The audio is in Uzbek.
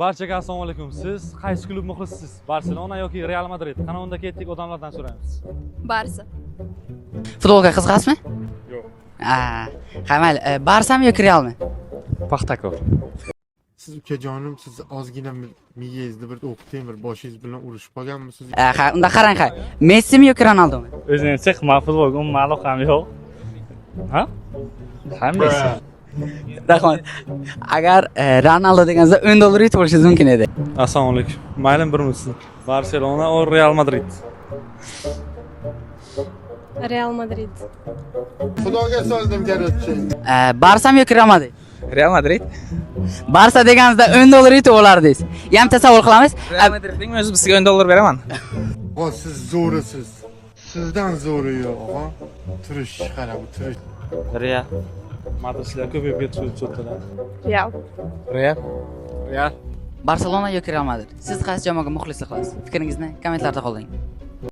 Barchaga assalomu alaykum. Siz qaysi klub muxlisisiz? Barselona yoki Real Madrid? Qani unda ketdik, odamlardan so'raymiz. Barsa. Futbolga qiziqasizmi? Yo'q. Ha, mayli. Barsami yoki Realmi? Paxtakor. Siz, ukajonim, siz ozgina miyangizni bir o'qiting, bir boshingiz bilan urushib qolganmisiz? Ha, unda qarang, ha. Messimi yoki Ronaldomi? O'zini chiqma, futbolga umuman aloqam yo'q. Ha? Ha, Messi. Rahmat. Agar Ronaldo deganingizda 10 dollar yutib olishingiz mumkin edi. Assalomu alaykum. Mayli, bir minut. Barselona o Real Madrid? Real Madrid. Xudoga soldim, короче. Barsami yoki Real Madrid? Real Madrid. Barsa deganingizda 10 dollar yutib olardingiz. Yana tasavvur qilamiz. Real Madridning o'zi sizga 10 dollar beraman. Og'a, siz zo'risiz. Sizdan zo'ri yo'q, og'a. Turish, qara, bu turish. Real. Madridchilar ko'payib ketdi shu yerda. Real. Real. Real. Barselona yoki Real Madrid? Siz qaysi jamoaga muxlislik qilasiz? Fikringizni kommentlarda qoldiring.